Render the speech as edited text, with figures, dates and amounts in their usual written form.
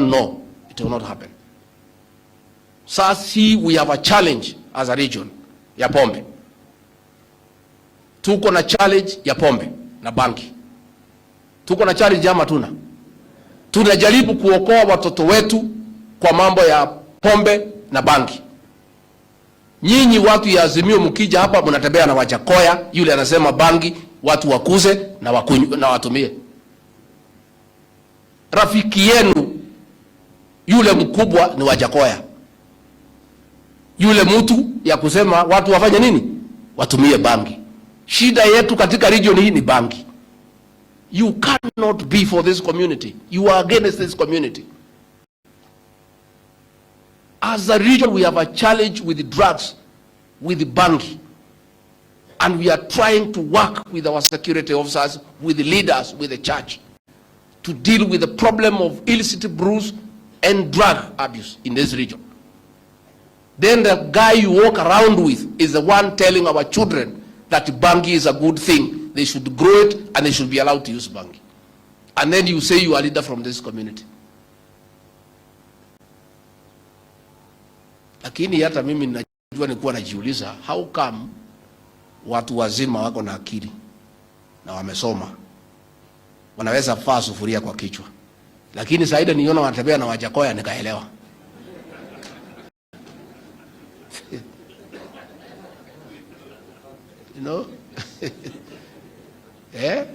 No, it will not happen. Sasa we have a challenge as a region ya pombe. Tuko na challenge ya pombe na bangi. Tuko na challenge ama tuna? Tunajaribu kuokoa watoto wetu kwa mambo ya pombe na bangi. Nyinyi watu ya Azimio mkija hapa mnatembea na Wajakoya, yule anasema bangi watu wakuze na wakunywe na watumie. Rafiki yenu yule mkubwa ni Wajakoya, yule mtu ya kusema watu wafanye nini? Watumie bangi. Shida yetu katika region hii ni bangi. You cannot be for this community. You are against this community. As a region, we have a challenge with drugs, with bangi. And we are trying to work with our security officers, with the leaders, with the church, to deal with the problem of illicit brews and drug abuse in this region. Then the guy you walk around with is the one telling our children that bangi is a good thing. They should grow it and they should be allowed to use bangi. And then you say you are a leader from this community. Lakini hata mimi najua nilikuwa najiuliza, how come watu wazima wako na akili na wamesoma wanaweza faa sufuria kwa kichwa, lakini Saida niona wanatembea na Wajakoya nikaelewa. You know? Eh?